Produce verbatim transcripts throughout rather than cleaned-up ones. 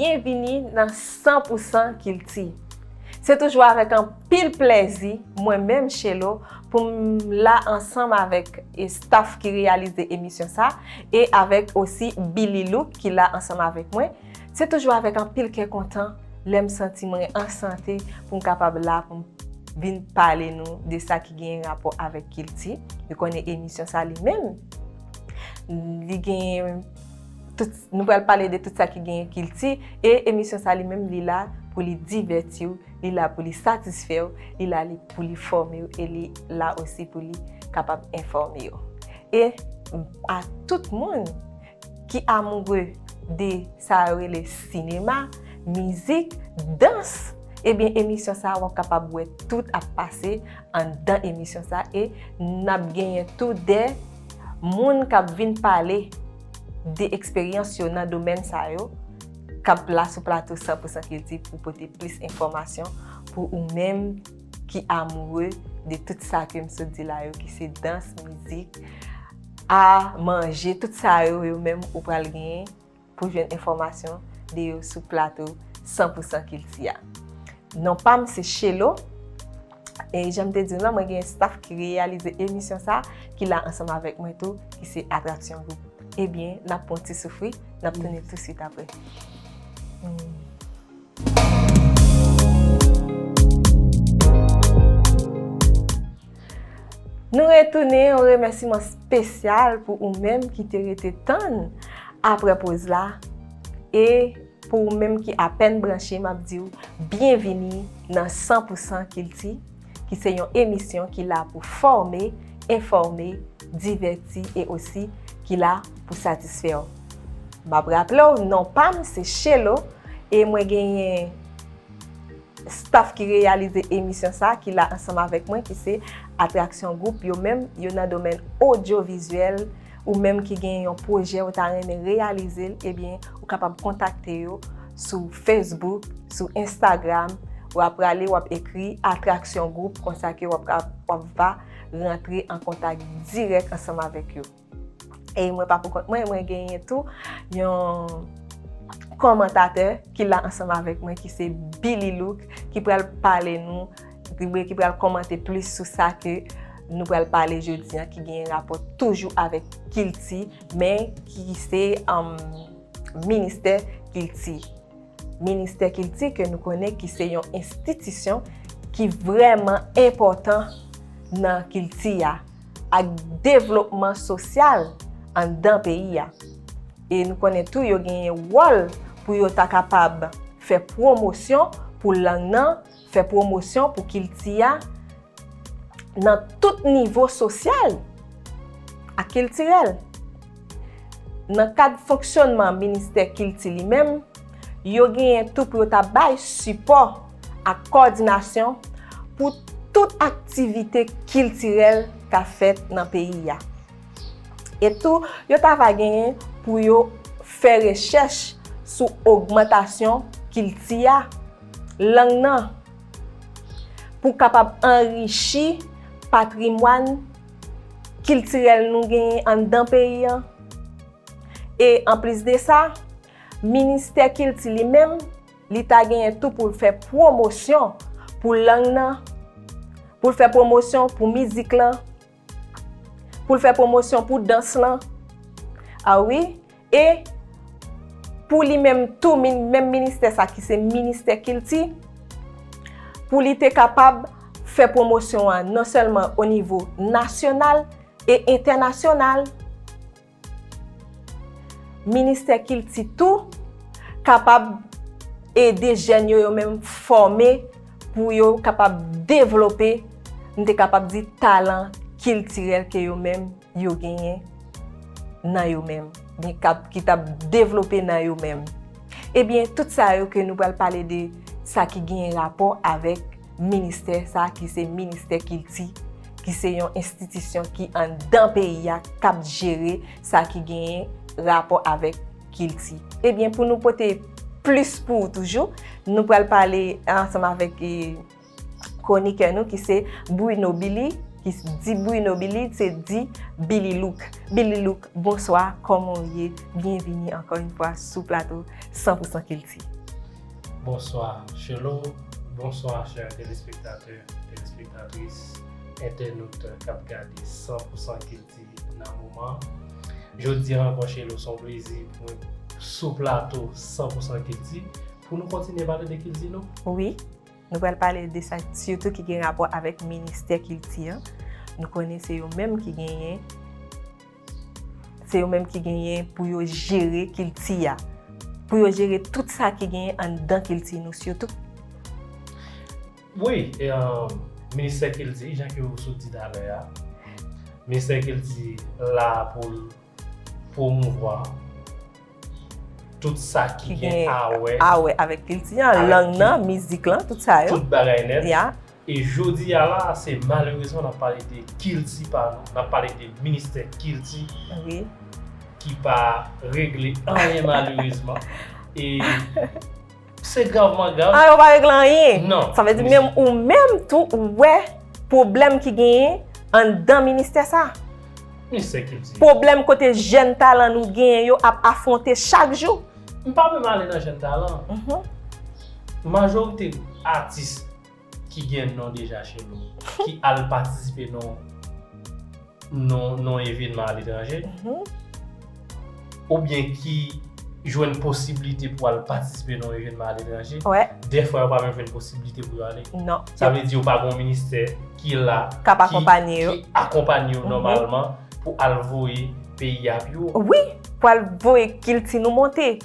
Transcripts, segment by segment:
Byenvini nan san pou san Kilti. Se toujou avèk anpil plèzi, mwen menm Shelo, pou m la ansanm avèk e staff ki reyalize emisyon sa, e avèk osi Billy Look ki la ansanm avèk mwen. Se toujou avèk anpil kè kontan lè m santi mwen an sante pou m kapab la pou m vin pale nou de sa ki genyen rapò avèk kilti. Nou konnen emisyon sa li menm, li genyen tout, nou pral pale de tout sa ki genyen kilti, e emisyon sa li menm li la pou li divèti w, li la pou li satisfè w, li la li pou li fòme w, e li la osi pou li kapab enfòme w. E a tout moun ki amoure de sa yo rele sinema, mizik, dans, ebyen emisyon sa a w ap kapab wè tout ap pase anndan emisyon sa, e n ap genyen tou de moun k ap vin pale de eksperyans yo nan domèn sa yo, k ap la sou plato san pou san Kilti pou pote plis enfòmasyon pou ou menm ki amoure de tout sa ke m sot di la yo, ki se dans, mizik, a, manje, tout sa yo, yo menm ou pral genyen pou jwenn enfòmasyon de yo sou plato san pou san Kilti a. Non pa m se Shelo, e jan m te di w lan, mwen gen staff ki reyalize emisyon sa, ki la ansanm avèk mwen tou, ki se Atraksyon Group. Ebyen, n ap pran ti soufri, n ap tounen tousuit apre. Hmm. Nou retounen, yon remèsiman espesyal pou ou menm ki te rete tann apre poz la. E pou ou menm ki apèn branche, m ap di w byenvini nan san pou san Kilti, ki se yon emisyon ki la pou fòme, enfòme, divèti e osi ki la pou satisfè w. M ap raple w, non pa m se Shelo, e mwen genyen staff ki reyalize emisyon sa, ki la ansanm avèk mwen, ki se Atraksyon Group. Yo menm, yo nan domèn odyovizyèl. Ou menm ki gen yon pwojè ou ta renmen reyalize l, ebyen, ou kapab kontakte yo sou Facebook, sou Instagram. W ap prale, w ap ekri Atraksyon Group, konsa ke w ap, w ap va rantre an kontak dirèk ansanm avèk yo. E mwen pa pou kont mwen, mwen genyen tou yon kòmantatè ki la ansanm avèk mwen, ki se Billy Look, ki pral pale nou, ki, ki pral kòmante plis sou sa ke nou pral pale jodi a, ki gen rapò toujou avèk kilti, men ki se, um, ministè kilti. Ministè Kilti ke nou konnen ki se yon enstitisyon ki vrèman enpòtan nan kilti a ak devlopman sosyal anndan peyi a. E nou konnen tou yo genyen wòl pou yo ta kapab fè pwomosyon pou lang nan, fè pwomosyon pou kilti a, nan tout nivo sosyal ak kiltirèl. Nan kad fonksyònman Ministè Kilti li menm, yo genyen tou pou yo ta bay sipò ak kòdinasyon pou tout aktivite kiltirèl k ap fèt nan peyi a. E tou, yo ta va genyen pou yo fè rechèch sou ogmantasyon kilti a, lang nan, pou kapab anrichi patrimwàn kiltirèl nou genyen anndan peyi a. E anplis de sa, Ministè Kilti li menm, li ta genyen tou pou l fè pwomosyon pou lang nan, pou l fè pwomosyon pou mizik lan, pou l fè pwomosyon pou dans lan. A wi, e pou li menm tou, min-, menm ministè sa ki se Ministè Kilti, pou li te kapab fè pwomosyon an non sèlman o nivo nasyonal e entènasyonal. Ministè Kilti tou kapab ede jèn yo, yo menm fòme pou yo kapab devlope, m te kapab di, talan kiltirèl ke yo menm yo genyen nan yo menm, gen k ap, ki t ap devlope nan yo menm. Ebyen, tout sa yo ke nou pral pale de sa ki genyen rapò avèk ministè sa ki se Ministè Kilti, ki se yon enstitisyon ki anndan peyi a, k ap jere sa ki genyen rapò avèk kilti. Ebyen, pou nou pote plis pou ou toujou, nou pral pale ansanm avèk, e, kwonikè nou ki se Bruno Billy, ki s-, di Bruno Billy, se di Billy Look. Billy Look, bonswa, kòman w ye? Byenvini ankò yon fwa sou plato san pou san Kilti. Bonswa Shelo, bonswa chè telespektatè, telespektatris, entènot k ap gade san pou san Kilti nan moman. Jodi a ankò Shelo, se yon plezi pou mwen sou plato san pou san Kilti pou nou kontinye pale de kilti nou. Wi, nou pral pale de sa sitou ki gen rapò avèk ministè kilti an. Nou konnen se yo menm ki genyen se yo menm ki genyen pou yo jere kilti a, pou yo jere tout sa ki genyen anndan kilti nou sitou. Wi, e, euh, ministè kilti, jan ke ou sot di talè a, ministè kilti la pou l pwomouvwa tout sa ki gen a wè avèk kilti an, lang nan, mizik lan, tout sa yo. Tout bagay nèt. Ya. E jodi a la, se malerezman n ap pale de kilti pa nou, n ap pale de ministè kilti ki pa regle anyen malerezman. E se gravman grav. Ah, yo pa regle anyen. Non. Sa vle di menm ou menm tou ou wè pwoblèm ki genyen anndan ministè sa. Ministè kilti. Pwoblèm kote jèn talan nou genyen yo ap afwonte chak jou. M pa menm ale nan jèn talan. Majorite atis ki gen non deja Shelo, ki al patisipe nan, nan, nan evenman aletranje, oubyen ki jwenn posiblite pou al patisipe nan evenman aletranje, dèfwa yo pa menm jwenn posiblite pou yo ale. Non. Sa vle di yo pa gen yon ministè ki la, k ap akonpaye yo, ki akonpaye yo nòmalman pou al voye peyi a pi wo. Wi, pou al voye kilti nou monte.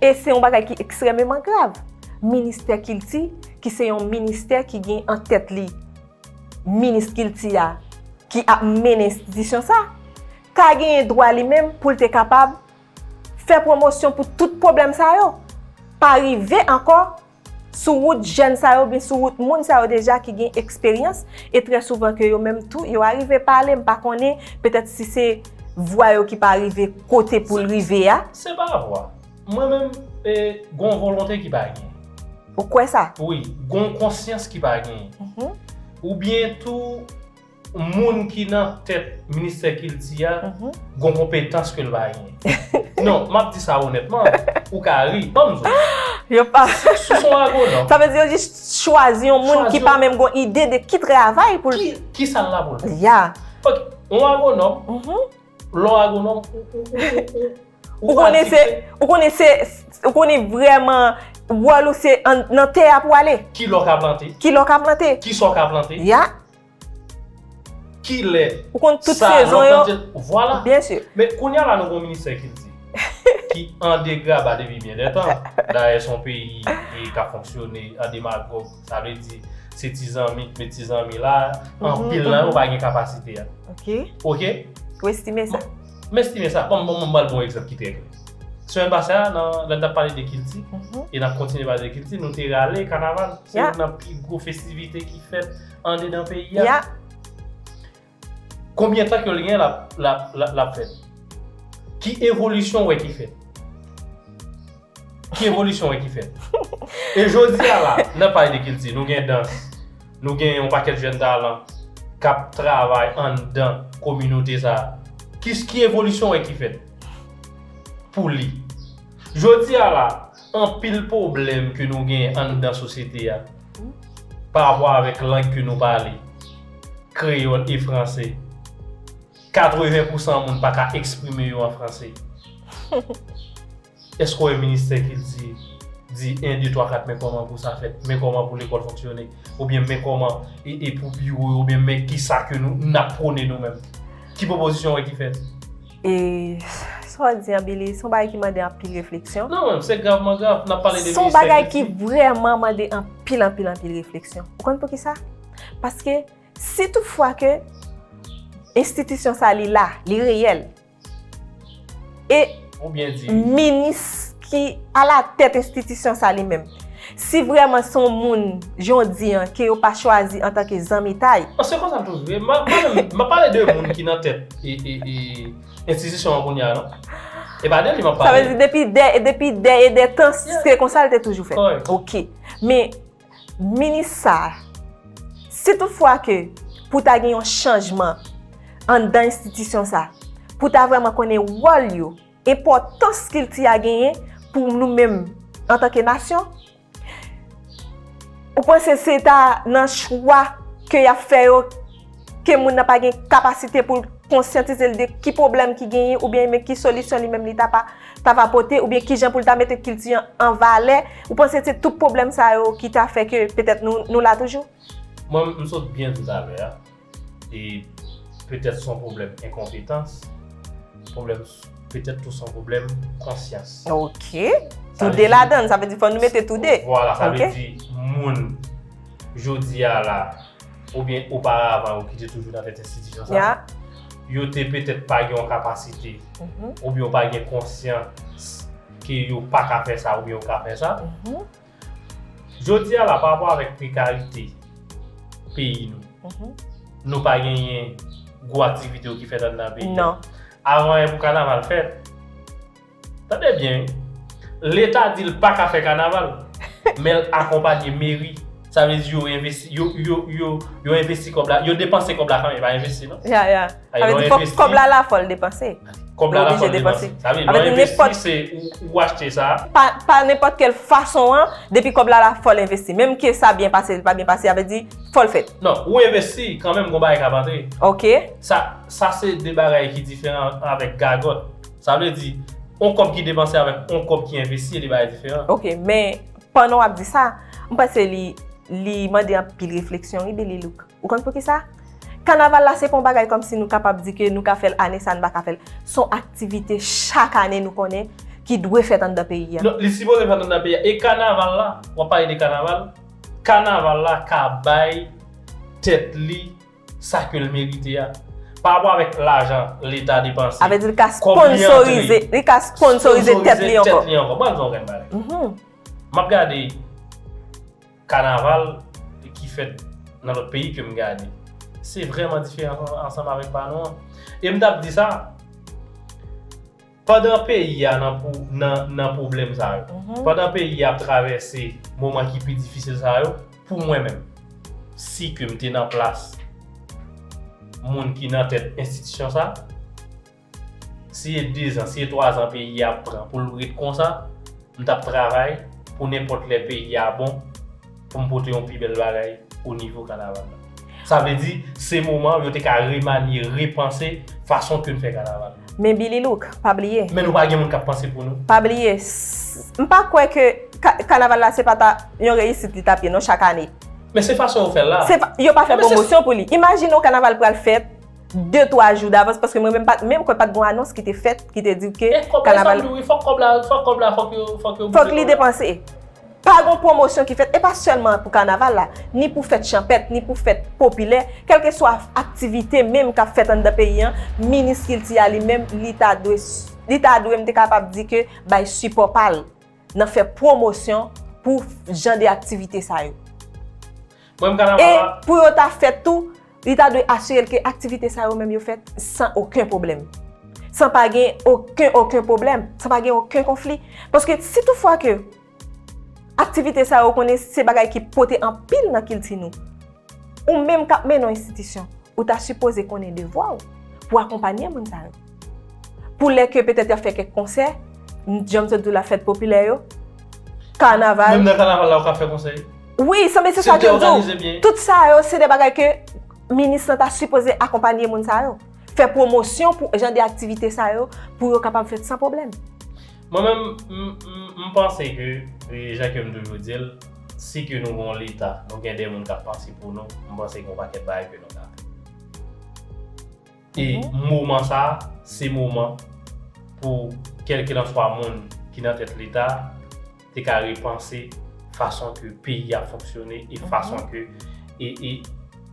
E se yon bagay ki ekstrèmeman grav. Ministè kilti, ki se yon ministè ki gen an tèt li minis kilti a, ki ap mennen enstitisyon sa, ta genyen dwa li menm pou l te kapab fè pwomosyon pou tout pwoblèm sa yo pa rive ankò sou wout jèn sa yo, oubyen sou wout moun sa yo deja ki gen eksperyans, e trè souvan ke yo menm tou, yo arive pale, m pa konnen, petèt si se vwa yo ki pa rive kote pou l rive a. Se pa vwa. Mwen menm, e, gon volonte ki pa gen. Ou kwè sa? Wi, gon konsyans ki pa gen. Oubyen tou, moun ki nan tèt ministè kilti a, gon konpetans ke l pa gen. Non, m ap di sa onètman, ou ka ri, ban m di w. Yo pa. Si, si se yon agwonòm. Sa vle di yo jis chwazi yon moun ki pa menm gon ide de ki travay pou l. Ki, ki sa l la pou l fè? Ya. Ok, yon agwonòm, lè w agwonòm, ou, ou, ou, ou, ou, ou konnen se, ou konnen se, ou konnen vrèman wòl ou se an, nan tè a pou ale. Ki lè w ka plante? Ki lè w ka plante? Ki sa w ka plante? Ya. Kilè ou konn tout sa, sezon yo. Vwala. Byen si. Men kounye a la, nou gen yon ministè kilti ki an degraba depi byen de tan. Dayè, se yon peyi ki ka fonksyone an demagòg. Sa vle di, se ti zanmi k met ti zanmi la. Anpil nan yo pa gen kapasite a. Ok. Ok? Ou estime sa? M estime sa. Ban m, ban m, ban m ba l bon egzanp ki trè klè. Semèn pase a, nan, lè n t ap pale de kilti, e n ap kontinye pale de kilti, nou te rale kanaval. Se youn nan pi gwo festivite ki fèt andedan peyi a. Konbyen tan ke l gen l ap, l ap, l ap, l ap fèt? Ki evolisyon w wè ki fèt? Ki evolisyon w wè ki fèt? E jodi a la, n ap pale de kilti, nou gen dans, nou gen yon pakèt jèn talan k ap travay anndan kominote sa a. Ki, ki evolisyon w wè ki fèt pou li? Jodi a la, anpil pwoblèm ke nou gen anndan sosyete a, pa rapò avèk lang ke nou pale, kreyòl e franse, katreven pousan moun pa ka eksprime yo an franse. Èske w wè ministè kilti di en, de, twa, kat, men kòman pou sa fèt, men kòman pou lekòl fonksyone, oubyen men kòman e, e pou biwo yo, oubyen men kisa ke nou, n ap pwone nou menm? Ki pwopozisyon w wè ki fèt? E sa w di an, Billy, se yon bagay ki mande anpil refleksyon. Non, men se gravman grav. N ap pale de ministè kilti. Se yon bagay ki vrèman mande anpil, anpil, anpil refleksyon. Ou konn poukisa? Paske si toutfwa ke enstitisyon sa li la, li reyèl, e minis ki alatèt enstitisyon sa li menm, si vrèman se yon moun, jan w di an, ke yo pa chwazi antanke zanmitay. An, se konsa l toujou ye. M a, mwen menm, m ap pale de moun ki nan tèt e, e, e, enstitisyon an kounye a, non? E pa de li m ap pale. Sa vle di depi dè, depi dè e dè tan, se konsa l te toujou fèt. Kòrèk. Ok. Men, minis sa a, si toutfwa ke pou ta gen yon chanjman anndan enstitisyon sa, pou ta vrèman konnen wòl yo, enpòtans kilti a genyen pou nou menm antanke nasyon, Ou panse se ta nan chwa ke y ap fè yo, ke moun nan pa gen kapasite pou l konsyantize l de ki pwoblèm ki genyen, oubyen men ki solisyon li menm li ta pa, ta va pote, oubyen ki jan pou l ta mete kilti an an valè? Ou panse se tout pwoblèm sa yo ki ta fè ke petèt nou, nou la toujou? Mwen, m sot byen di talè a, e petèt se yon pwoblèm enkonpetans, pwoblèm, petèt tou se yon pwoblèm konsyans. Ok. Tou de ladan, sa vle di fò nou mete tou de. Vwala, sa vle di moun jodi a la, oubyen oparavan yo ki te toujou nan tèt enstitisyon sa, yo te petèt pa gen yon kapasite, oubyen yo pa gen konsyans ke yo pa ka fè sa, oubyen yo ka fè sa. Jodi a la, pa rapò avèk prekarite peyi nou, nou pa genyen gwo aktivite yo ki fèt anndan peyi a. Avan yè pou kanaval fèt, tande byen wi, Leta di l pa ka fè kanaval, men l akonpanye meri. Sa vle di yo envesti, yo, yo, yo, yo envesti kòb la, yo depanse kòb la kanmenm, yo pa envesti non. Ya, ya. Sa vle di fòk kòb la la fò l depanse. Kòb la la fò l depanse. Sa vle di lè w envesti se ou, ou achte sa. Pa, pa nenpòt kèl fason an, depi kòb la la fò l envesti. Menm ke sa byen pase, li pa byen pase, sa vle di fò l fèt. Non, ou envesti, kanmenm gon bagay k ap antre. Ok. Sa, sa se de bagay ki diferan avèk gagòt. Sa vle di, on kòb ki depanse avèk on kòb ki envesti, se de bagay diferan. Ok, men pandan w ap di sa, m panse li, li mande anpil refleksyon, wi, Billy Look. Ou konn poukisa? Kanaval la se pa yon bagay kòmsi nou kapab di ke nou ka fè l ane sa, nou pa ka fè l. Se yon aktivite chak ane nou konnen ki dwe fèt anndan peyi a. Non, li sipoze fèt anndan peyi a. E kanaval la, w ap pale de kanaval, kanaval la ka bay tèt li sa ke l merite a. Pa rapò avèk lajan Leta depanse. Sa vle di li ka sponsorize, li ka sponsorize tèt li ankò. Ban m di w yon grenn bagay. M ap gade kanaval ki fèt nan lòt peyi ke m gade. Se vrèman diferan ansanm avèk pa nou an. E m t ap di sa, pandan peyi a nan, nan, nan pwoblèm sa yo, pandan peyi a ap travèse moman ki pi difisil sa yo, pou mwen menm, si ke m te nan plas moun ki nan tèt enstitisyon sa, si e dezan, si e twazan peyi a ap pran pou l ret konsa, m t ap travay pou nenpòt lè peyi a bon, pou m pote yon pi bèl bagay o nivo kanaval la. Sa vle di, se moman yo te ka remanye, repanse fason ke n fè kanaval. Men Billy Look, pa bliye. Men nou pa gen moun k ap panse pou nou. Pa bliye, m pa kwè ke kanaval la se pa ta yon reyisit li t ap ye non chak ane. Men se fason yo fè l la. Yo pa fè pwomosyon pou li. Imajine yon kanaval pral fèt, de twa jou davans, paske mwen menm pa t menm kwè pa t gon anons ki te fèt ki te di ke kanaval. Fòk kòb la, fòk kòb la, fòk yo, fòk yo. Fòk li depanse. Pa gon pwomosyon ki fèt, e pa sèlman pou kanaval la, ni pou fèt chanpèt, ni pou fèt popilè, kèlkeswa aktivite menm k ap fèt anndan peyi an, minis kilti a li menm, li ta dwe, li ta dwe, m te kapab di ke bay sipò pa l nan fè pwomosyon pou jan de aktivite sa yo. Mwen, m kanaval la. E pou yo ta fèt tou, li ta dwe asire l ke aktivite sa yo menm yo fèt san okenn pwoblèm. San pa gen okenn, okenn pwoblèm, san pa gen okenn konfli. Paske si toutfwa ke aktivite sa yo konnen se bagay ki pote anpil nan kilti nou, ou menm k ap mennen yon enstitisyon, ou ta sipoze konnen devwa w pou akonpanye moun sa yo. Pou lè ke petèt y ap fè kèk konsè, jan m sot di w la, fèt popilè yo, kanaval. Menm nan kanaval la, ou ka fè konsè? Wi, sanble se sa ke m di w. Tout sa yo, se de bagay ke minis lan ta sipoze akonpanye moun sa yo. Fè pwomosyon pou jan de aktivite sa yo, pou yo kapab fèt san pwoblèm. Mwen menm, m, m, m panse ke, e, jan ke m toujou di l, si ke nou gon leta, nou gen de moun k ap panse pou nou, m panse gen yon pakèt bagay ke nou ka fè. E moman sa a, se moman pou kèlkelanswa moun ki nan tèt leta a te ka repanse fason ke peyi a fonksyone e fason ke, e, e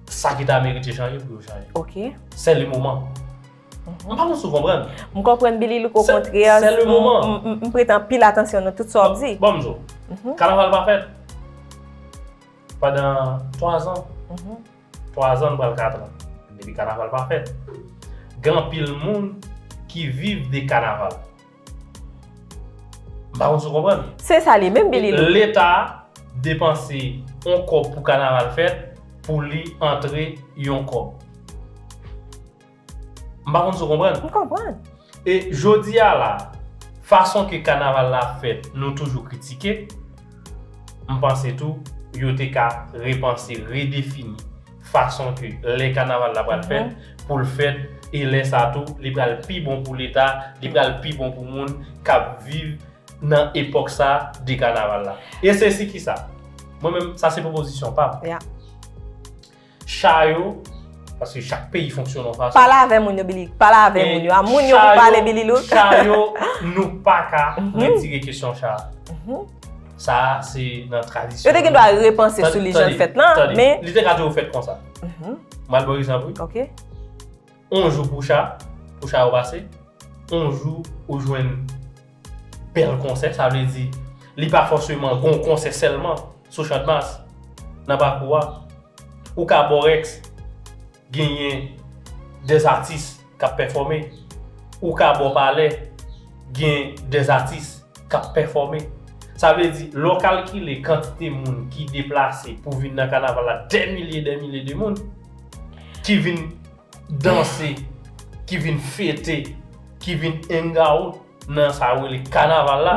sa ki ta merite chanje pou yo chanje. Ok. Se le moman. M pa konn si w konprann. M konprann, Billy Look, okontrè, m prete anpil atansyon nan tout sa w ap di. Bon, m di w, kanaval pa fèt pandan twa zan. Twa zan, pral kat an depi kanaval pa fèt. Gen anpil moun ki viv de kanaval. M pa konn si w konprann. Se sa li menm, Billy Look. Leta depanse yon kòb pou kanaval fèt, pou li antre yon kòb. M pa konn si w konprann. M konprann. E jodi a la, fason ke kanaval la ap fèt, nou toujou kritike. M panse tou, yo te ka repanse, redefini fason ke lè kanaval la pral fèt, pou l fèt, e lè sa tou, li pral pi bon pou Leta, li pral pi bon pou moun k ap viv nan epòk sa de kanaval la. E se si ki sa? Mwen menm, sa se pwopozisyon pa m. Cha yo, paske chak peyi fonksyone yon fason. Pale avè moun yo, Billy. Pale avè moun yo. A moun yo pou pale, Billy Look. Cha yo, nou pa ka retire kesyon cha. Sa a, se nan tradisyon. Yo te gen dwa repanse sou li jan l fèt lan, men li te ka toujou fèt konsa. M al ba w egzanp, wi. On jou pou cha, pou cha yo pase, on jou ou jwenn bèl konsè, sa vle di, li pa fòseman gon konsè sèlman sou Chantmas, nan pakou a. Ou ka ba w Rex, genyen dèzatis k ap pèfòme. Ou ka ba w Palè, gen dèzatis k ap pèfòme. Sa vle di, lè w kalkile kantite moun ki deplase pou vin nan kanaval la, dè milye, dè milye de moun ki vin danse, ki vin fete, ki vin hang out nan sa yo rele kanaval la.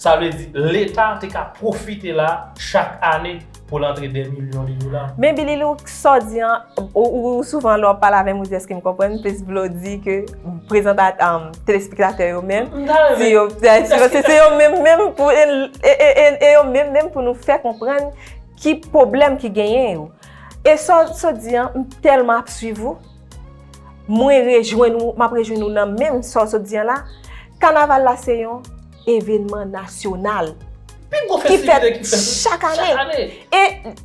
Sa vle di, Leta te ka pwofite la chak ane pou l antre dè milyon de dola. Men Billy Look, sa w di an, ou, ou, ou souvan lè w ap pale avè m, ou di èske m konprann, plis vle w di ke prezanta-, um, telespektatè yo menm, si yo, si yo, se, se yo menm, menm pou, e, e, e, e yo menm, menm pou nou fè konprann ki pwoblèm ki genyen yo. E sa w, sa w di an, m tèlman ap swiv ou. Mwen rejwenn ou, m ap rejwenn ou nan menm sa w sot di an la. Kanaval la se yon evenman nasyonal ki fèt chak ane. E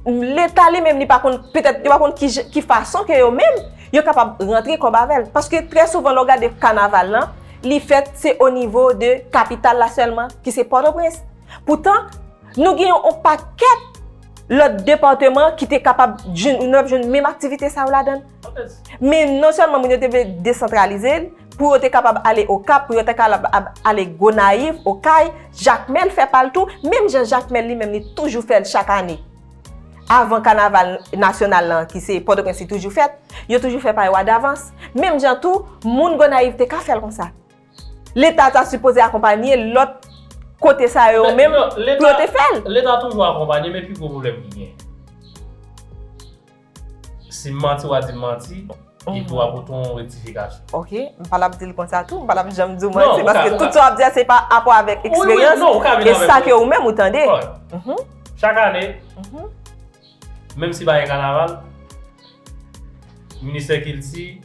Leta li menm, li pa konn, petèt, yo pa konn ki j-, ki fason ke yo menm, yo kapab rantre kòb avè l. Paske trè souvan, lè w gade kanaval lan, li fèt se o nivo de kapital la sèlman, ki se Pòtoprens. Poutan, nou gen yon pakèt lòt depatman ki te kapab jwenn, nou ap jwenn menm aktivite sa yo ladan l. Men non sèlman moun yo te vle desantralize l, pou yo te kapab ale Okap, pou yo te kapab ale Gonayiv, Okay, Jakmèl fè pa l tou, menm jan Jakmèl li menm li toujou fè l chak ane. Avan kanaval nasyonal lan, ki se Pòtoprens, li toujou fèt, yo toujou fè pa yo a davans. Menm jan tou, moun Gonayiv te ka fè l konsa. Leta ta sipoze akonpanye lòt kote sa yo menm pou yo te fè l. Leta toujou akonpanye, men pi gwo pwoblèm ki gen. Si m manti, w a di m manti, epi w a pote yon rektifikasyon. Ok, m pa t ap di l konsa tou, m pa t ap janm di w manti, paske tout sa w ap di a, se pa rapò avèk eksperyans, e sa ke ou menm ou tande. Chak ane, menm si pa gen kanaval, Ministè Kilti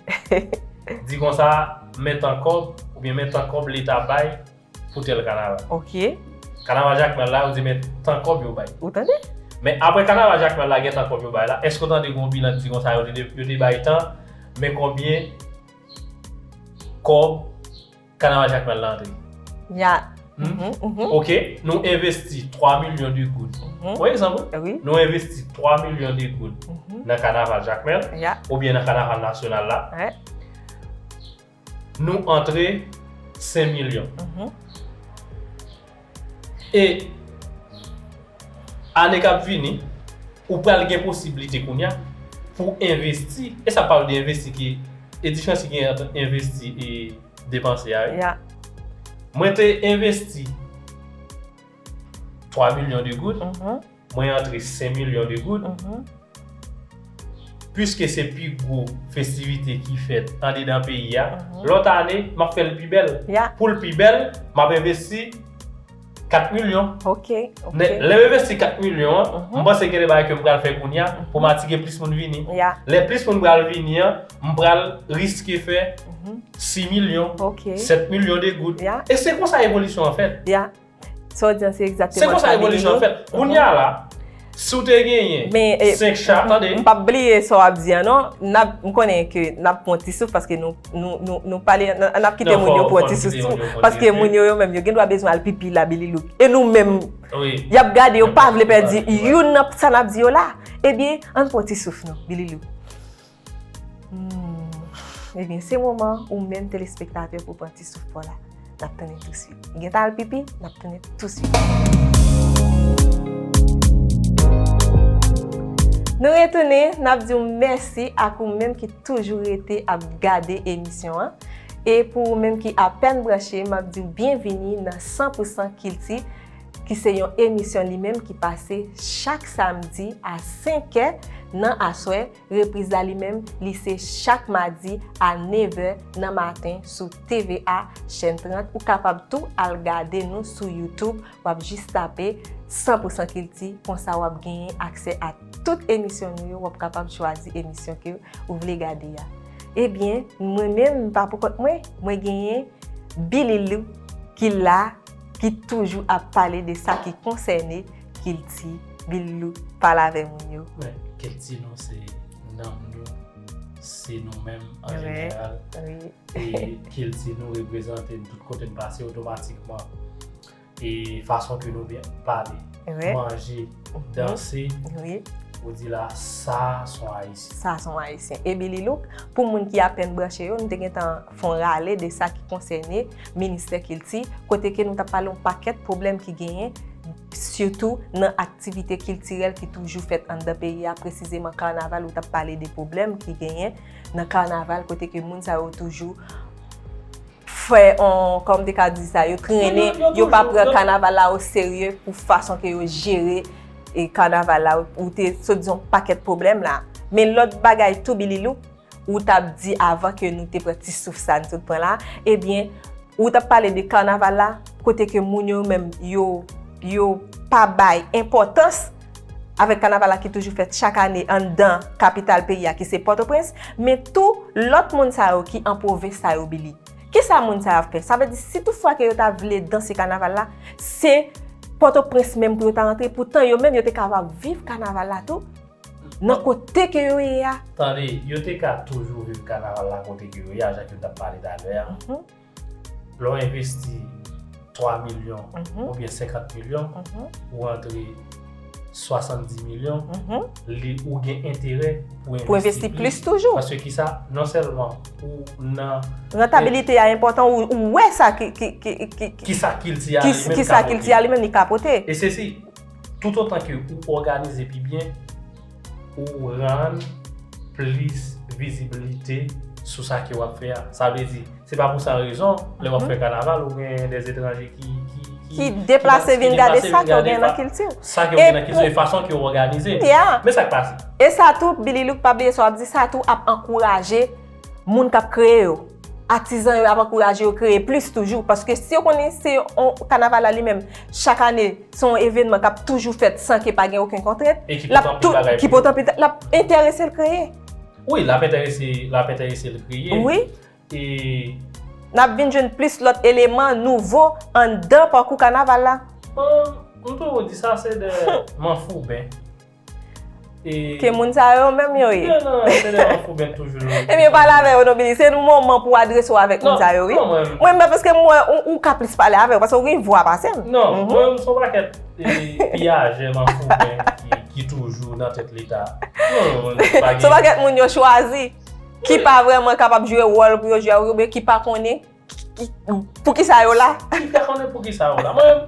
di konsa, men tan kòb, oubyen men tan kòb Leta bay pou tèl kanaval. Ok. Kanaval Jakmèl la, yo di men tan kòb yo bay. Ou tande? Men apre kanaval Jakmèl la, gen tan kòb yo bay la, èske w tande gen yon bilan ki di konsa, yo te, yo te bay tan, men konbyen kòb kanaval Jakmèl la antre? Ya. Ok, nou envesti twa milyon de goud. Pran egzanp, wi. Nou envesti twa milyon de goud nan kanaval Jakmèl, oubyen nan kanaval nasyonal la. Nou antre senk milyon. E ane k ap vini, ou pral gen posiblite kounye a pou envesti. E sa pa vle di envesti ki, e diferans ki gen ant envesti e depanse a, wi. Mwen te envesti twa milyon de goud, mwen antre senk milyon de goud. Piske se pi gwo festivite ki fèt andedan peyi a, lòt ane, m ap fè l pi bèl. Pou l pi bèl, m ap envesti kat milyon. Ok, ok. Lè m envesti kat milyon an, m panse gen de bagay ke m pral fè kounye a pou m atire plis moun vini. Lè plis moun pral vini an, m pral riske fè sis milyon, sèt milyon de goud. E se konsa evolisyon an fèt. Sa w di an se egzakteman sa, Billy Look. Se konsa evolisyon an fèt. Kounye a la, si w te genyen senk cha, tande. M p ap bliye sa w ap di an non. N ap, m konnen ke n ap pran ti souf paske nou, nou, nou, nou pale, n, n ap kite moun yo pran ti souf tou. Paske moun yo, yo menm, yo gen dwa bezwen al pipi la, Billy Look. E nou menm, y ap gade, yo pa vle pèdi youn nan sa n ap di yo la. Ebyen, ann pran ti souf nou, Billy Look. Hmm. Ebyen, se moman ou menm telespektatè pou pran ti souf pa w la. N ap tounen touswit. Gentan al pipi, n ap tounen touswit. Nou retounen, n ap di w mèsi ak ou menm ki toujou rete ap gade emisyon an. E pou ou menm ki apèn branche, m ap di w byenvini nan san pou san Kilti. ki se yon emisyon li menm ki pase chak samdi a senk è nan aswè. Repriz la li menm, li se chak madi a nèf è nan maten sou T V A, chèn trant. Ou kapab tou al gade nou sou YouTube, w ap jis tape san pou san kilti, konsa w ap genyen aksè a tout emisyon nou yo, w ap kapab chwazi emisyon ke ou vle gade a. Ebyen, mwen menm, m pa poukont mwen, mwen genyen Bililou ki la, ki toujou ap pale de sa ki konsène kilti. Bililou, pale avè moun yo. Wi, kilti nou se nanm nou, se nou menm an jeneral. Wi. E kilti nou reprezante n tout kote n pase otomatikman. E fason ke nou vin pale, manje, danse, ou di la, sa son Ayisyen. Sa son Ayisyen. E Bililou, pou moun ki apèn branche yo, nou te gentan fè yon rale de sa ki konsène ministè kilti, kote ke nou t ap pale yon pakèt pwoblèm ki genyen, sitou nan aktivite kiltirèl ki toujou fèt anndan peyi a, presizeman kanaval, ou t ap pale de pwoblèm ki genyen nan kanaval, kote ke moun sa yo toujou fè on, kòm te ka di sa, yo trennen, yo pa pran kanaval la o serye pou fason ke yo jere e kanaval la, ou te sot di yon pakèt pwoblèm la. Men lòt bagay tou, Bililou, ou t ap di avan ke nou te pran ti souf sa n sot pran la, ebyen, ou t ap pale de kanaval la, kote ke moun yo menm, yo, yo pa bay enpòtans avèk kanaval la ki toujou fèt chak ane anndan kapital peyi a ki se Pòtoprens, men tou lòt moun sa yo ki an pwovens sa yo, Billy. Kisa moun sa yo ap fè? Sa vle di, si tout fwa ke yo ta vle danse kanaval la, se Pòtoprens menm pou yo ta rantre, poutan yo menm yo te kapab viv kanaval la tou, nan kote ke yo ye a. Tande, yo te ka toujou viv kanaval la kote ke yo ye a, jan ke n t ap pale talè a. Lè w envesti twa milyon oubyen senkant milyon, ou rantre swasanndis milyon, li, ou gen enterè pou envesti plis toujou. Paske kisa, non sèlman ou nan rentabilite a enpòtan, ou, ou wè sa ki, ki, ki, ki, ki, kisa kilti a li menm li ka pote. E se si, toutotan ke ou òganize pi byen, ou rann plis vizibilite sou sa ke w ap fè a. Sa vle di, se pa pou san rezon, lè w ap fè kanaval, ou gen de etranje ki, ki, ki, ki deplase vin gade sa ke w gen nan kilti w. Sa ke w gen nan kilti w, e fason ke w òganize. Men sa k pase. E sa tou, Billy Luke, pa bliye sa w ap di, sa tou ap ankouraje moun k ap kreye yo. Atizan yo ap ankouraje yo kreye plis toujou, paske si yo konnen se yon kanaval la li menm, chak ane, se yon evènman k ap toujou fèt san ke pa gen okenn kontrent, l ap tou, ki pote anpil bagay pou yo, l ap enterese l kreye. Wi, l ap enterese, l ap enterese l kreye. Wi. E n ap vin jwenn plis lòt eleman nouvo anndan pakou kanaval la. Bon, m toujou di sa, se de manfouben. Ke moun sa yo menm yo ye. Ebyen, pale avè yo non, Billy. Se moman pou w adrese w avèk moun sa yo, wi. Mwen menm, paske mwen, ou, ou ka plis pale avè yo, paske ou gen vwa pase m. Non, mwen menm, se yon pakèt, e, piyajè, manfouben ki, ki toujou nan tèt Leta. Non, non, pa gen. Se yon pakèt moun yo chwazi, ki pa vrèman kapab jwe wòl pou yo jwe a, oubyen ki pa konnen ki, poukisa yo la? Ki ka konnen poukisa yo la? Mwen,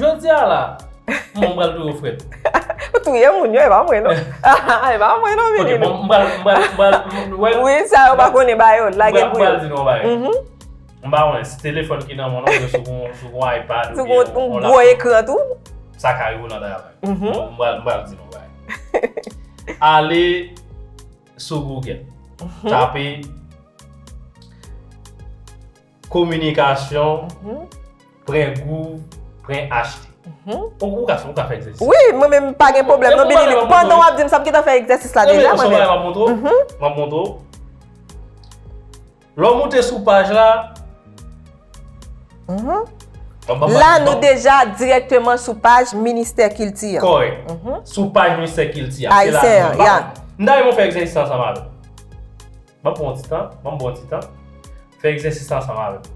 jodi a la, mwen pral tou yo frèt. Ou touye moun yo, e pa mwen non. E pa mwen non, Billy. Ok, bon, m pral, m pral, m pral, m, wè. Wi, sa yo pa konnen ba yo, lage pou yo. M pral di nou yon bagay. M pa konnen si telefòn ki nan men w, sou yon, sou yon iPad, sou yon gwo ekran tou. Sa ka rive w nan travay. M pral, m pral di nou yon bagay. Ale sou Google. Tape kominikasyon, pran gouv, pran achte. Ou, ou ka, ou ka fè egzèsis. Wi, mwen menm pa gen pwoblèm non, Billy. Pandan w ap di m sa, m gentan fè egzèsis la deja, mwen menm. M ap montre w. M ap montre w. Lè w moute sou paj la, la, nou deja dirèkteman sou paj Ministè Kilti an. Kòrèk. Sou paj Ministè Kilti an. Se la, Ayisyen an, ya. M ta renmen w fè egzèsis la ansanm avè m. Ban m pran yon ti tan, ban m pran yon ti tan. Fè egzèsis la ansanm avè m.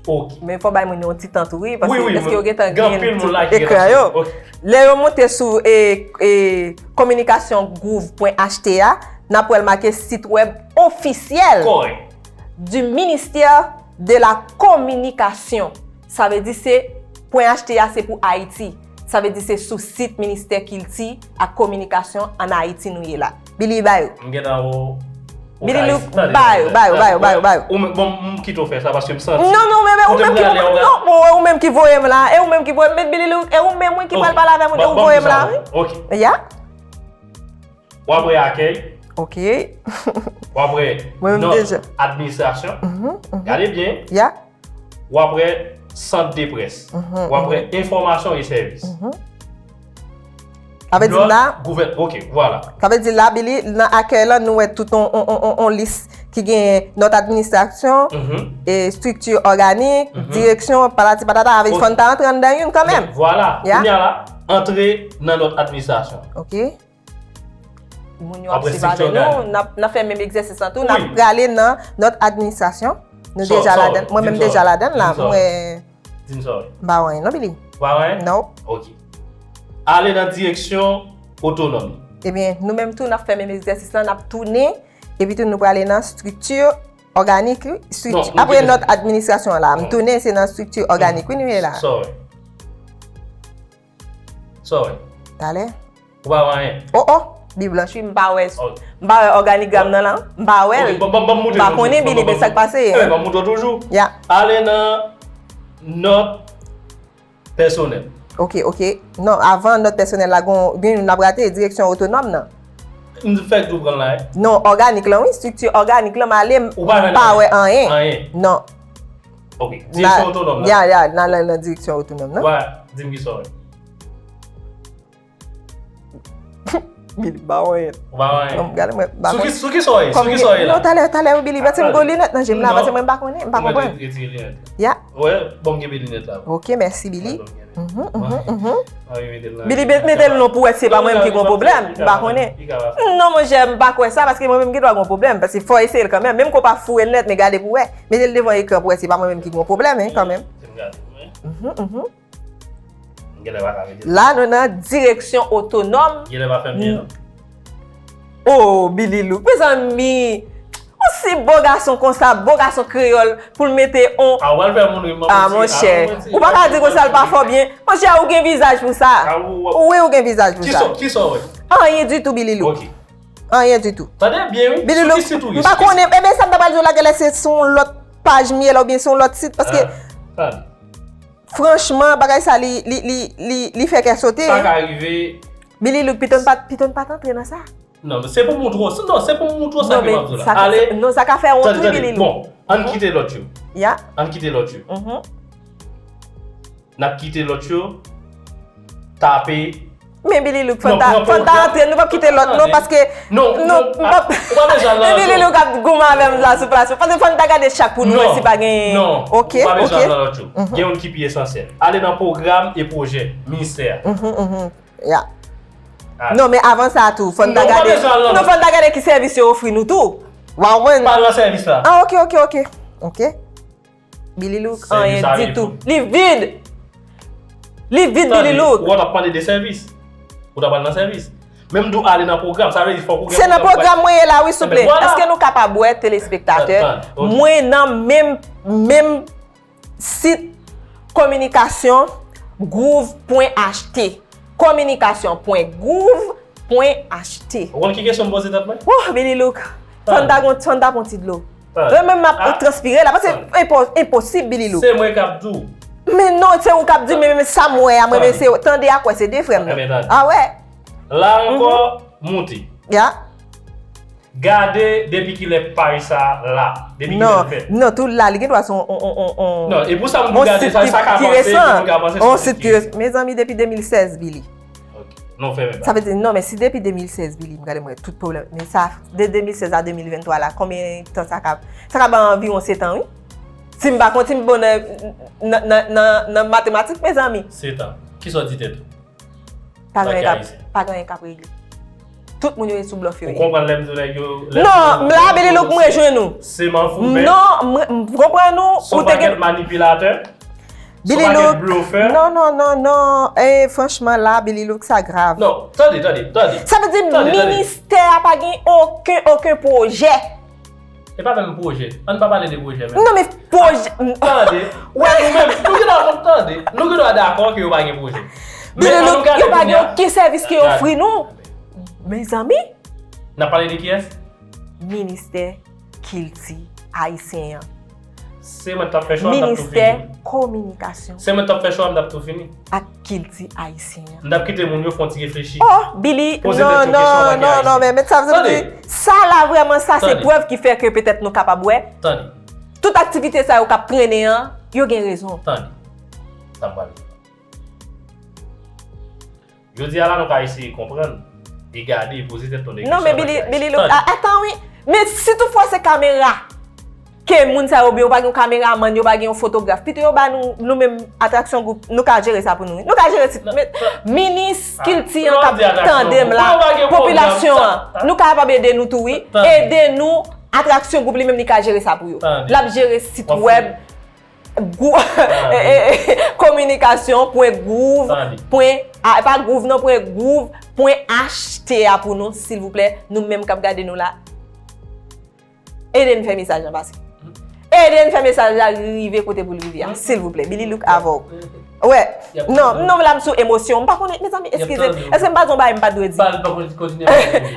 Ok. Men fò bay moun yo yon ti tan tou, wi, paske, wi, wi, èske yo gentan gen tout ekran yo? Ok. Lè yo moute sou, e, e, kominikasyon gouv pwen achte a, n ap wè l make site wèb ofisyèl du ministère de la communication. Sa vle di se pwen achte a se pou Ayiti. Sa vle di se sou sit Ministè Kilti ak Kominikasyon ann Ayiti nou ye la. Billy, ba yo. M gentan wè w Billy Look, ba yo, ba yo, ba yo, ba yo, ba yo. Ou menm, bon, m kite w fè sa paske m santi. Non, non, men, men, ou menm ki, non, bon, ou menm ki voye m la, e ou menm ki voye m, men Billy Look, e ou menm, wi, ki pral pale avè m, e ou voye m la, wi. Ok. Ya. W ap wè akèy. Ok. W ap wè nòt administrasyon. Gade byen. Ya. W ap wè sant de près. W ap wè enfòmasyon e sèvis. Sa vle di la, gouvèn-, ok, vwala. Sa vle di la, Billy, nan akèy la, nou wè tout on, on, on, on, on lis ki gen nòt administrasyon, e estrikti òganik, direksyon, patati patata, avèk fò n ta antre anndan youn kanmenm. Vwala. Ya. Kounye a la, antre nan nòt administrasyon. Ok. Moun yo ap swiv avè nou, n ap, n ap fè menm egzèsis lan tou, n ap prale nan nòt administrasyon. Nou deja ladan, mwen menm deja ladan la, mwen. Di m sa w ye. M pa wè anyen non, Billy. Ou pa wè anyen? Non. Ok. Ale nan direksyon otonòm. Ebyen, nou menm tou, n ap fè menm egzèsis lan, n ap tounen, epi tou nou prale nan estrikti òganik, wi. Estrikti, apre nòt administrasyon an la, m tounen, se nan estrikti òganik, wi, nou ye la. Sa w ye. Sa w ye. Talè. Ou pa wè anyen? Oh, oh, Bib lan, wi, m pa wè. M pa wè òganigram nan la. M pa wè l. M pa konnen, Billy, men sa k pase. Ban m montre w toujou. Ya. Ale nan nòt pèsonèl. Ok, ok. Non, avan nòt pèsonèl la, gon, gen youn n ap rate, direksyon otonòm nan. M fèk tou pran l la, wi. Non, òganik lan, wi, estrikti òganik lan, m ale, m pa wè anyen. Anyen. Non. Ok, direksyon otonòm nan. Ya, ya, nan, nan, nan direksyon otonòm nan. Wè, di m ki sa w wè. Billy, m pa wè anyen. Ou pa wè anyen? Non, gade mwen, m pa konnen. Sou ki, sou ki sa w ye? Sou ki sa w ye la? Non, talè, talè, wi, Billy, paske m gen linèt nan je m la, paske mwen m pa konnen, m pa konprann. Mwen retire linèt la. Ya. Wè, bon, m kenbe linèt la. Ok, mèsi, Billy. Mwen menm. Billy, mete l non pou wè si se pa mwen menm ki gon pwoblèm, m pa konnen. Non, monchè, m pa kwè sa, paske mwen menm gen dwa gon pwoblèm, paske fò eseye l kanmenm. Menm ke w pa foure l nèt, men gade pou wè. Mete l devan ekran pou wè si se pa mwen menm ki gon pwoblèm, hein, kanmenm. Mhm, mhm. M genlè pa ka mete l. La, nou nan direksyon otonòm. Genlè pa fè m byen, non. Oh, Billy Look, mezanmi! On si bo gason konsa, bo gason kreyòl, pou l mete on. A, w al fè moun ri, manman. Ah, monchè. Ou pa ka di konsa l pa fè w byen. Monchè, ou gen vizaj pou sa. Wi, ou gen vizaj pou sa. Kisa, kisa w wè? Anyen ditou, Billy Look. Ok. Anyen ditou. Tande byen, wi. Billy Look, m pa konnen, ebyen, sa m ta pral di w la, genlè se sou yon lòt paj m ye la, oubyen se yon lòt sit, paske franchman, bagay sa, li, li, li, li, li fè kè sote. Sa ka rive. Billy Look, pito n pa, pito n pa t antre nan sa. Non, men se pou moutre w, non, se pou moutre w sa ke m ap di w la. Ale. Non, sa ka fè wont, wi, Billy Look. Bon, ann kite lòt yo. Ya. Ann kite lòt yo. N ap kite lòt yo tape. Men Billy Look, fò n ta, fò n ta antre, nou p ap kite lòt non, paske nou p ap. Men Billy Look ap goumen avè m la sou plas yo, paske fò n ta gade chak pou nou wè si pa gen. Non, ok, ou pa bezwen al nan lòt yo. Gen youn ki pi esansyèl. Ale nan pwogram e pwojè ministè a. Ya. Non, men avan sa tou, fò n ta gade. Non, fò n ta gade ki sèvis yo ofri nou tou. W a konprann? Pa nan sèvis la. Ah, ok, ok, ok. Ok. Billy Look, anyen ditou. Li vid. Li vid, Billy Look. Ou t ap pale de sèvis. Ou t ap pale nan sèvis. Menm tou ale nan pwogram, sa vle di fòk ou gen pwogram. Se nan pwogram mwen ye la, wi, souple. Èske nou kapab wè, telespektatè, mwen nan menm, menm sit kominikasyon, groove pwen H T. Kominikasyon pwen groove pwen H T. Ou konn ki kesyon m poze tèt mwen? Oh, Billy Look. Fò n ta gon, fò n ta pran ti dlo. Mwen menm m ap transpire la, paske enpo-, enposib, Billy Look. Se mwen k ap di w. Men non, se ou k ap di, men, men sa m wè a, mwen, men se, tande ak wè, se de frè m nan. Ah wè. La ankò, moute. Ya. Gade depi kilè paj sa la, depi kilè l fèt. Non, tou la, li gen dwa se on, on, on, on, on, non, e pou sa moun pou gade sa, sa ka panse, moun ka panse se on sit ki resan. Mezanmi, depi de mil sèz, Billy. Ok. Non, fèmen pa. Sa vle di, non, men si depi de mil sèz, Billy, m gade mwen tout pwoblèm. Men sa, de de mil sèz a de mil venntwa la, konbyen tan sa ka, sa ka bay anviwon sèt an, wi. Si m pa konn, si m bon nan, nan, nan, nan, nan matematik, mezanmi. Sèt an. Kisa w di tèt ou? Pa gen anyen k ap, pa gen anyen k ap regle. Tout moun yo ye sou blòf yo ye. Ou konprann lè m di w nèg yo, lè m di w. Non, m la, Billy Look, m rejwenn ou. Se manfouben. Non, m, m konprann ou, ou te gen. Se yon pakèt manipilatè. Billy Look. Non, non, non, non. E, franchman, la, Billy Look, sa grav. Non, tande, tande, tande. Sa vle di ministè a pa gen okenn, okenn pwojè. E pa menm pwojè. Ann pa pale de pwojè menm. Non, men pwojè. Tande. Wè, nou menm, nou gen dwa konn tande. Nou gen dwa dakò ke yo pa gen pwojè. Billy Look, yo pa gen okenn sèvis ke yo ofri nou. Mezanmi. N ap pale de kiyès? Ministè Kilti Ayisyen an. Se mwen t ap fè cho a, m t ap tou fini. Ministè Kominikasyon. Se mwen t ap fè cho a, m t ap tou fini. Ak Kilti Ayisyen an. M t ap kite moun yo fè yon ti reflechi. Oh, Billy, non, non, non, non, men, men sa, sa vle di, sa la vrèman, sa se prèv ki fè ke petèt nou kapab wè. Tande. Tout aktivite sa yo k ap trennen an, yo gen rezon. Tande. Sa m pral di. Jodi a la, nou ka eseye konprann, e gade, e poze tèt nou de kesyon. Non, men Billy, Billy, look, a- atann, wi. Men si toutfwa se kamera ke moun sa yo, oubyen yo pa gen yon kameramann, yo pa gen yon fotograf, pito yo ba nou, nou menm, Atraksyon Gwoup, nou ka jere sa pou nou, wi. Nou ka jere sit, men, minis kilti an k ap tande m la, popilasyon an, nou kapab ede nou tou, wi. Ede nou, Atraksyon Gwoup li menm, li ka jere sa pou yo. L ap jere sit wèb, Gwou- e, e, e, kominikasyon pwen gwouv pwen a, e pa gwouv non, pwen gwouv pwen achte a pou nou, silvouplè, nou menm k ap gade nou la. Ede n fè mesaj lan pase. Ede n fè mesaj la rive kote pou l rive a, silvouplè. Billy Look avè w. Wè. Non, non, la m sou emosyon. M pa konnen, mezanmi, eskize. Èske m pa di yon bagay m pa t dwe di?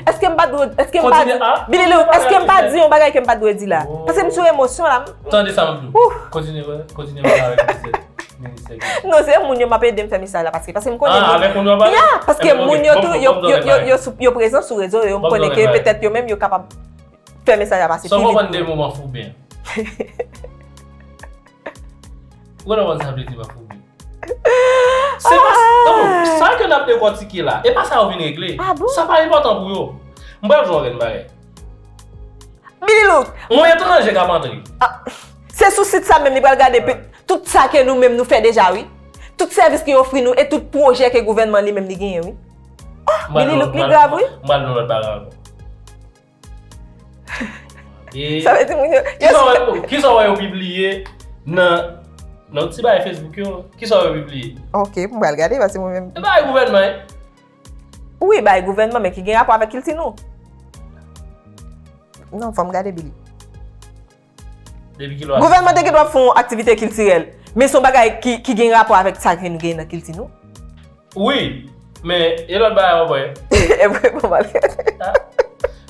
Èske m pa t dwe, èske m pa di, Billy Look, èske m pa di yon bagay ke m pa t dwe di la? Paske m sou emosyon la. Tande sa m ap di w. Kontinye, kontinye pale avèk ministè, ministè. Non, se moun yo m ap ede m fè mesaj la pase, paske m konnen. Ah, avèk moun yo ap pale? Ya, paske moun yo tou, yo, yo, yo, yo prezan sou rezo yo, m konnen ke petèt yo menm yo kapab fè mesaj la pase pi vit. Sa w konprann de mo manfouben? Ou konn sa vle di manfouben? Se pa, non, sa ke n ap dekòtike la, e pa sa yo vin regle. Sa pa enpòtan pou yo. M pral di w yon grenn bagay. Billy Look. Yon etranje k ap antre. Se sou sit sa menm li pral gade tout sa ke nou menm nou fè deja, wi. Tout sèvis ki ofri nou e tout pwojè ke gouvènman li menm li genyen, wi. Oh, Billy Look, li grav, wi. M pral di yon lòt bagay ankò. Sa vle di moun yo, kisa w wè, kisa w wè yo pibliye nan, nan ti bagay Facebook yo? Kisa w wè yo pibliye? Ok, m pral gade, paske mwen menm. E bagay gouvènman, wi. Wi, bagay gouvènman, men ki gen rapò avèk kilti nou. Non, fò m gade, Billy. Depi kilè w ap... Gouvènman te gen dwa fè yon aktivite kiltirèl, men se yon bagay ki, ki gen rapò avèk sa ke nou gen nan kilti nou. Wi, men e lòt bagay ankò. E vre, bon, malgre.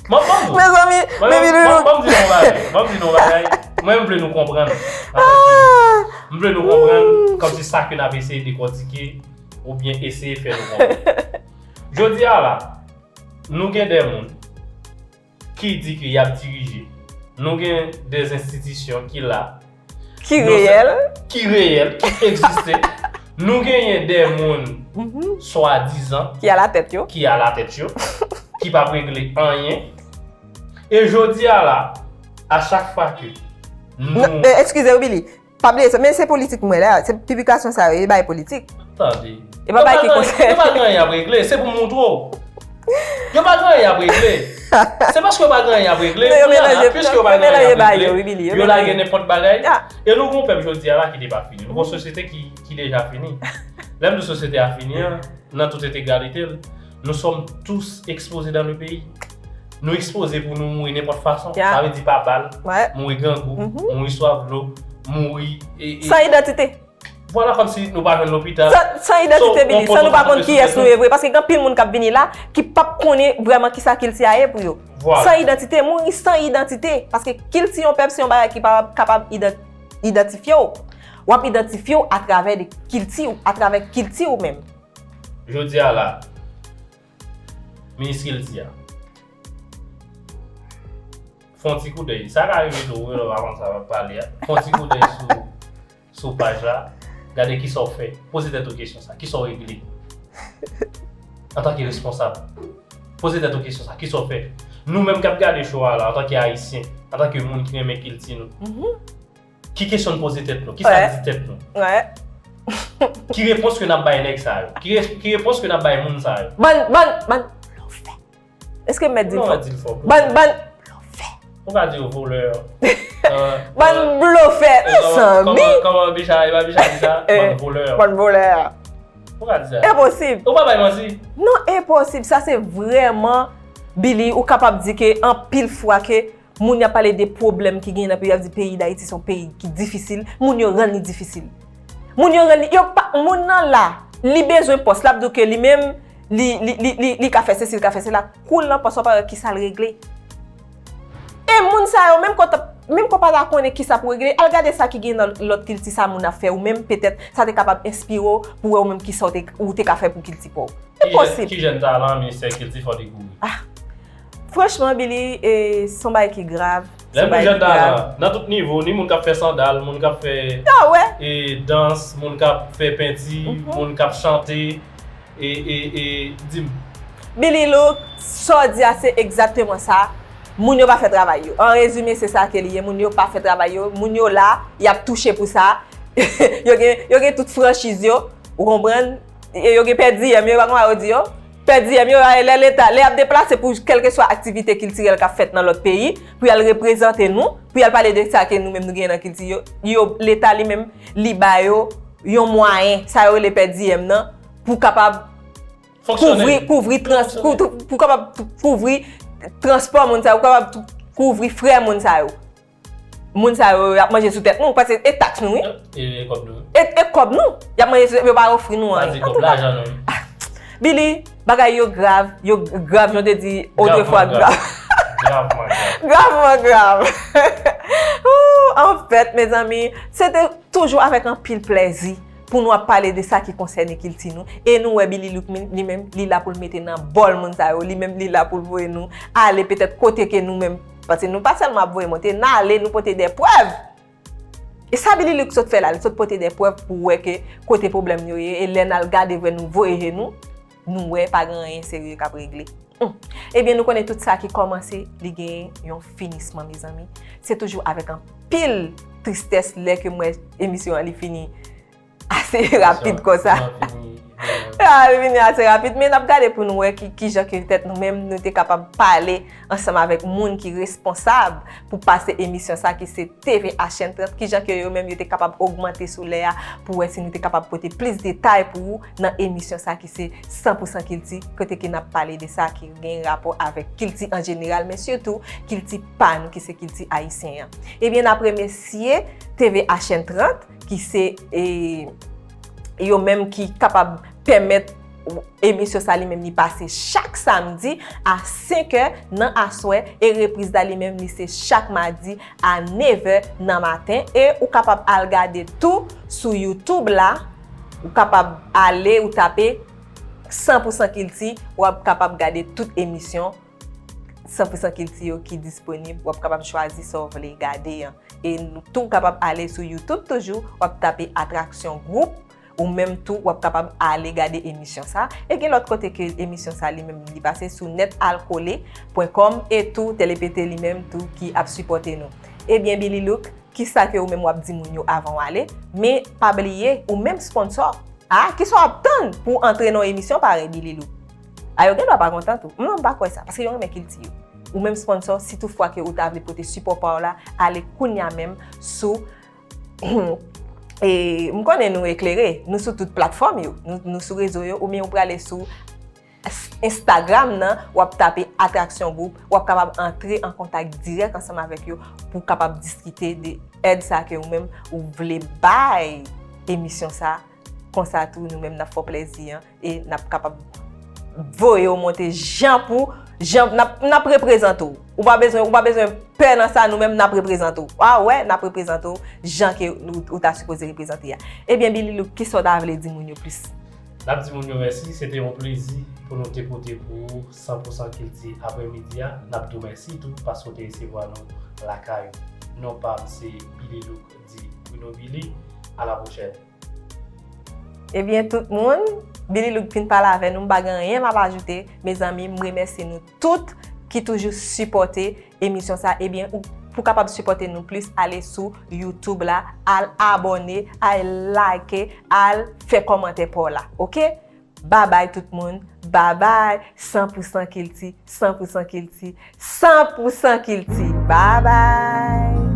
M ap, m ap di w. Mezanmi, men Billy Look. M ap di nou yon bagay. M ap di nou yon bagay. Mwen, m vle nou konprann. M vle nou konprann kòmsi sa ke n ap eseye dekòtike oubyen eseye fè nou konprann. Jodi a la, nou gen de moun ki di ke y ap dirije. Nou gen de enstitisyon ki la. Ki reyèl. Ki reyèl, ki egziste. Nou genyen de moun, swadizan, ki alatèt yo, ki alatèt yo, ki p ap regle anyen. E jodi a la, a chak fwa ke nou... Non, eh, eskize w, Billy. Pa bliye sa, men se politik mwen la, se piblikasyon sa yo, e bay politik. Tande. E pa bay ki konsène. Yo pa gen anyen y ap regle, se pou m montre w. Yo pa gen anyen y ap regle. Se paske yo pa gen anyen y ap regle, kounye a la, piske yo pa gen anyen y ap regle, yo lage nenpòt bagay. E nou gen yon pèp jodi a la ki te pa fini. Nou gen yon sosyete ki, ki deja fini. Lè m di sosyete a fini an, nan tout entegralite l, nous sommes tous exposés dans le pays. Nou ekspoze pou nou mouri nenpòt fason. Sa vle di pa bal, mouri grangou, mouri swaf dlo, mouri, e, e, san idantite. Vwala, kòmsi nou pa jwenn lopital. San, san idantite, Billy, san nou pa konn kiyès nou ye vre. Paske gen anpil moun k ap vini la ki p ap konnen vrèman kisa kilti a ye pou yo. San idantite, mouri san idantite. Paske kilti yon pèp se yon bagay ki pa kapab idan-, idantifye w. W ap idantifye w atravè de kilti w, atravè kilti w menm. Jodi a la, minis kilti a, fè yon ti koudèy. Sa ka rive tou, wi, lè w pa konn sa w ap pale a. Fè yon ti koudèy sou, sou paj la. Gade kisa w fè. Poze tèt ou kesyon sa. Kisa w regle? Antanke responsab, poze tèt ou kesyon sa. Kisa w fè? Nou menm k ap gade show a la, antanke Ayisyen, antanke moun ki renmen kilti nou, ki kesyon n poze tèt nou? Kisa n di tèt nou? Ki repons ke n ap bay nèg sa yo? Ki re-, ki repons ke n ap bay moun sa yo? Bann, bann, bann blofè. Èske m mèt di l fò? Bann, bann blofè. Ou ka di yo volè. Bann blofè, mezanmi. Kòman, kòman Bicha, e pa Bicha, Bicha, bann volè. Bann volè. Ou ka di sa. Enposib. Ou pa bay manti. Non, enposib. Sa se vrèman, Billy, ou kapab di ke anpil fwa ke moun y ap pale de pwoblèm ki genyen nan peyi, y ap di peyi Dayiti se yon peyi ki difisil, moun yo rann li difisil. Moun yo rann li, yo pa, moun nan la, li bezwen pòs, l ap di w ke li menm, li, li, li, li, li ka fè sesi, li ka fè sela, kou l nan pòs, w ap wè kisa l regle. Moun sa yo, menm kon, menm kon pa ta konnen kisa pou regle, al gade sa ki gen nan lòt kilti sa moun ap fè, ou menm petèt sa te kapab enspire w pou wè ou menm kisa w te, ou te ka fè pou kilti pa w. Se posib. Ki jèn talan, ministè kilti fò dekouvri? Ah, franchman, Billy, e, se yon bagay ki grav. Lè m di jèn talan, nan tout nivo, ni moun k ap fè sandal, moun k ap fè, ah, wè, e, dans, moun k ap fè penti, mhm, moun k ap chante, e, e, e, di m. Billy Look, sa w di a se egzakteman sa. Moun yo pa fè travay yo. An rezime, se sa ke li ye. Moun yo pa fè travay yo. Moun yo la, y ap touche pou sa. Yo gen, yo gen tout franchiz yo, ou konprann? E yo gen per diem yo, yo pa konn sa yo di yo. Per diem yo, lè Leta, lè y ap deplase pou kèlkeswa aktivite kiltirèl k ap fèt nan lòt peyi, pou y al reprezante nou, pou y al pale de sa ke nou menm nou genyen nan kilti yo, yo, Leta li menm, li ba yo yon mwayen, sa yo rele per diem nan, pou kapab kouvri, kouvri trans-, pou, pou kapab kouvri transpò moun sa yo, kapab kouvri frè moun sa yo. Moun sa yo, y ap manje sou tèt nou, paske e taks nou, wi. E, e kòb nou. E, e kòb nou. Y ap manje sou tèt, yo pa ofri nou anyen. Antouka, Billy, bagay yo grav, yo grav, jan w te di otrefwa, grav. Gravman grav. Gravman grav. Ooh, anfèt, mezanmi, se te toujou avèk anpil plèzi pou nou ap pale de sa ki konsène kilti nou. E nou wè Billy Look li menm, li la pou l mete nan bòl moun sa yo. Li menm, li la pou l voye nou ale petèt kote ke nou menm. Paske nou pa sèlman ap voye monte, n ale, nou pote de prèv. E sa Billy Look sot fè la, li sot pote de prèv pou wè ke kote pwoblèm yo ye. E lè n al gade vre, nou voye je nou, nou wè pa gen anyen serye k ap regle. Hmm. Ebyen, nou konnen tout sa ki kòmanse, li gen yon finisman, mezanmi. Se toujou avèk anpil tristès lè ke m wè emisyon an li fini ase rapid konsa. Li fini ase rapid, men n ap gade pou nou wè ki, ki jan ke petèt nou menm, nou te kapab pale ansanm avèk moun ki responsab pou pase emisyon sa ki se T V A Chèn trant, ki jan ke yo menm yo te kapab ogmante sou lè a pou wè si nou te kapab pote plis detay pou ou nan emisyon sa ki se San pou san Kilti, kote ke n ap pale de sa ki gen rapò avèk kilti an jeneral, men sitou kilti pa nou ki se kilti ayisyen an. Ebyen, n ap remèsye T V A Chèn trant, ki se, e, yo menm ki kapab pèmèt emisyon sa li menm li pase chak samdi a senk è nan aswè, e repriz la li menm li se chak madi a nèf è nan maten, e ou kapab al gade tou sou YouTube la, ou kapab ale, ou tape San pou san Kilti, w ap kapab gade tout emisyon San pou san Kilti yo ki disponib, w ap kapab chwazi sa w vle gade an. E nou tou kapab ale sou YouTube toujou, w ap tape Atraksyon Gwoup, ou menm tou w ap kapab ale gade emisyon sa. E gen lòt kote ke emisyon sa li menm li pase sou nèt al kole pwen kòm, e tou Tèlepete li menm tou ki ap sipòte nou. Ebyen, Billy Look, kisa ke ou menm w ap di moun yo avan w ale? Men pa bliye, ou menm sponsò, a, kisa w ap tann pou w antre nan yon emisyon parèy Billy Look? A, yo gen dwa pa kontan tou. Mwen, m pa kwè sa, paske yo renmen kilti yo. Ou menm sponsò, si toutfwa ke ou ta vle pote sipò pa w la, ale kounya menm sou, e, m konnen nou eklere, nou sou tout platfòm yo, nou, nou sou rezo yo, oubyen ou prale sou Instagram nan, w ap tape Atraksyon Gwoup, w ap kapab antre an kontak dirèk ansanm avèk yo pou kapab diskite de èd sa ke ou menm ou vle bay emisyon sa. Konsa tou, nou menm n ap fè w plèzi an e n ap kapab voye w monte jan pou jan, n ap, n ap reprezante w. Ou pa bezwen, ou pa bezwen pè nan sa, nou menm n ap reprezante w. A wè, n ap reprezante w jan ke ou, ou ta sipoze reprezante a. Ebyen, Billy Look, kisa w ta vle di moun yo plis? N ap di moun yo mèsi, se te yon plezi pou nou te pote pou ou San pou san Kilti aprèmidi a. N ap di w mèsi tou paske w te resevwa nou lakay ou. Non pa m se Billy Look di Bruno Billy. A la pwochèn. Ebyen, tout moun, Billy Look fin pale avè nou, m pa gen anyen m ap ajoute. Mezanmi, m remèsye nou tout ki toujou sipòte emisyon sa. Ebyen, ou, pou kapab sipòte nou plis, ale sou YouTube la, al abòne, al like, al fè kòmantè pa w la. Oke? Babay tout moun. Babay. San pou san Kilti, san pou san Kilti, san pou san Kilti. Babay.